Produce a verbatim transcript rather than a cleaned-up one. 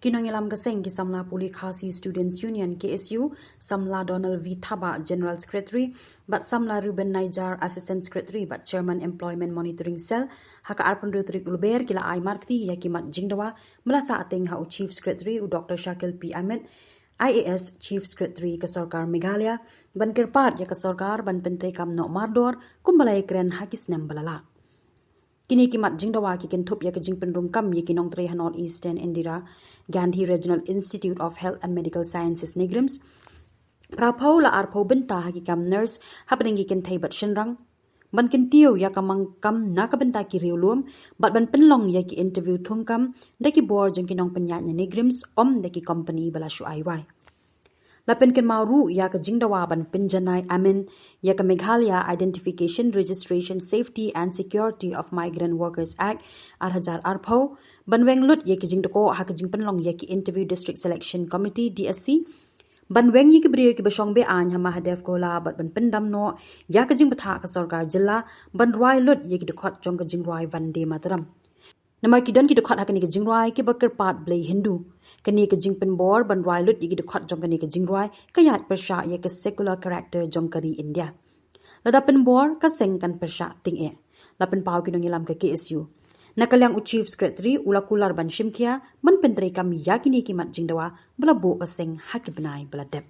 Ki nongïalam ka seng ki samla pule Khasi Students Union, K S U, samla Donald V Thabah, General Secretary, bad samla Reuben Naijar, Assistant Secretary bad Chairman Employment Monitoring Cell, ha ka arphew tarik u Lber ki la ai markti ïa ki mat jingdawa ba la sah ateng ha u Chief Secretary u Doctor Shakil P Amit, I A S, Chief Secretary ka sorkar Meghalaya, ban kyrpad ïa ka sorkar ban pyntreikam noh mardor kumba la ïakren ha ki snem ba la leit. Kine ki mat jingdawa ki kynthup ïa ka jingpynrung kam ïa ki nongtrei ha North Eastern Indira Gandhi Regional Institute of Health and Medical Sciences, NEIGRIHMS, phra phew la arphew bynta ha ki kam nurse hapdeng ki kynthei bad shynrang, ban kyntiew ïa ka mang kam na ka bynta ki riewlum, bad ban pynlong ïa ki interview thungkam da ki bor jong ki nongpynïaid na NEIGRIHMS, ym da ki company ba la shu ai wai. La pynkynmaw ruh ïa ka jingdawa ban pynjanai amen ïa ka Meghalaya Identification, Registration, Safety and Security of Migrant Workers Act, ar hajar arphew, ban weng lut ïa ki jingdkoh ha ka jingpynlong ïa ki Interview District Selection Committee, D S C, ban weng ïa ki briew kiba shong be-aiñ ha Mahadev Khola bad ban pyndam noh ïa ka jingbthah ka sorkar jylla ban rwai lut ïa ki dkhot jong ka jingrwai Vande Mataram. Namar ki don ki dkhot ha kane ka jingrwai kiba kyrpad Blei Hindu. Kane ka jingpynbor ban rwai lut ïa ki dkhot jong kane ka jingrwai ka ïaid pyrshah ïa ka secular character jong ka ri India. Lada pynbor, ka seng kan pyrshah tyngeh. La pynpaw ki nongïalam ka K S U. Na ka liang u Chief Secretary u la kular ban shimkhia ban pyntreikam ïa kine ki mat jingdawa ba la buh ka seng ha ki bnai ba la dep.